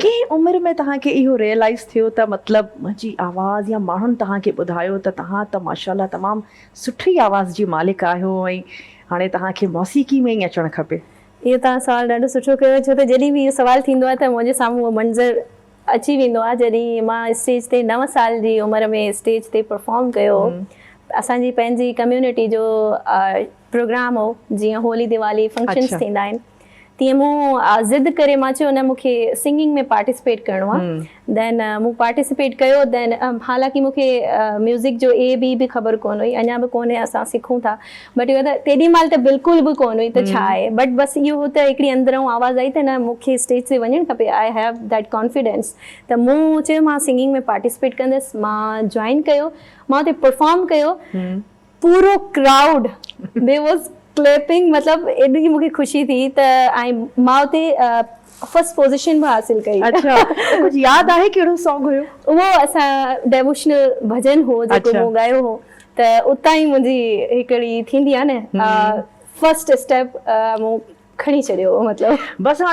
ڪنهن عمر ۾ توهان کي اهو ريئلائيز ٿيو ته مطلب منهنجي آواز يا ماڻهن توهان کي ٻڌايو ته توهان ته ماشاء الله تمام سٺي آواز جي مالڪ آهيو ۽ هاڻي توهان کي موسيقي ۾ ئي اچڻ کپي؟ اهو توهان سوال ڏاڍو سٺو ڪيو ڇو ته جڏهن به اهو سوال ٿيندو آهي ته منهنجي سامهون اهو منظر اچي ويندو آهي جڏهن مان اسٽيج تي نو سال جي عمر ۾ اسٽيج تي پرفارم ڪيو هو اسان جي پنهنجي ڪميونٽي جو پروگرام هو جيئن هولي ديوالي فنڪشنس ٿيندا آهن تيئن مون ضد ڪري مان چيو نه مون کي سنگنگ ۾ پارٽيسپيٽ ڪرڻو آ دين مون پارٽيسپيٽ ڪيو دين حالانڪه مون کي ميوزڪ جو اي بي به خبر ڪونه هئي اڃا به ڪونهي اسان سکون ٿا بٽ اهو ته تيڏي مهل ته بلڪل به ڪونه هئي ته ڇا آهي بٽ بس اهو هو ته هڪڙي اندرئون آواز آئي ته نه مون کي اسٽيج تي وڃڻ کپي I have that confidence ته مون چيو مان سنگنگ ۾ پارٽيسپيٽ ڪندس مان جوائن ڪيو مان اتي پرفارم ڪيو پورو ڪرائوڊ the was ڪليپنگ مطلب ايڏي مونکي خوشي ٿي ته ۽ مان اتي فرسٽ پوزيشن به حاصل ڪئي. اڇا ته ڪجهه ياد آهي ڪهڙو سانگ هيو؟ اهو اسان ڊيووشنل ڀڄن هو جيڪو مون ڳايو هو ته اتان ئي منهنجي هڪڙي ٿيندي آهي نه فرسٽ اسٽيپ مون کڻي ڇڏيو هو مطلب. بس هاڻي.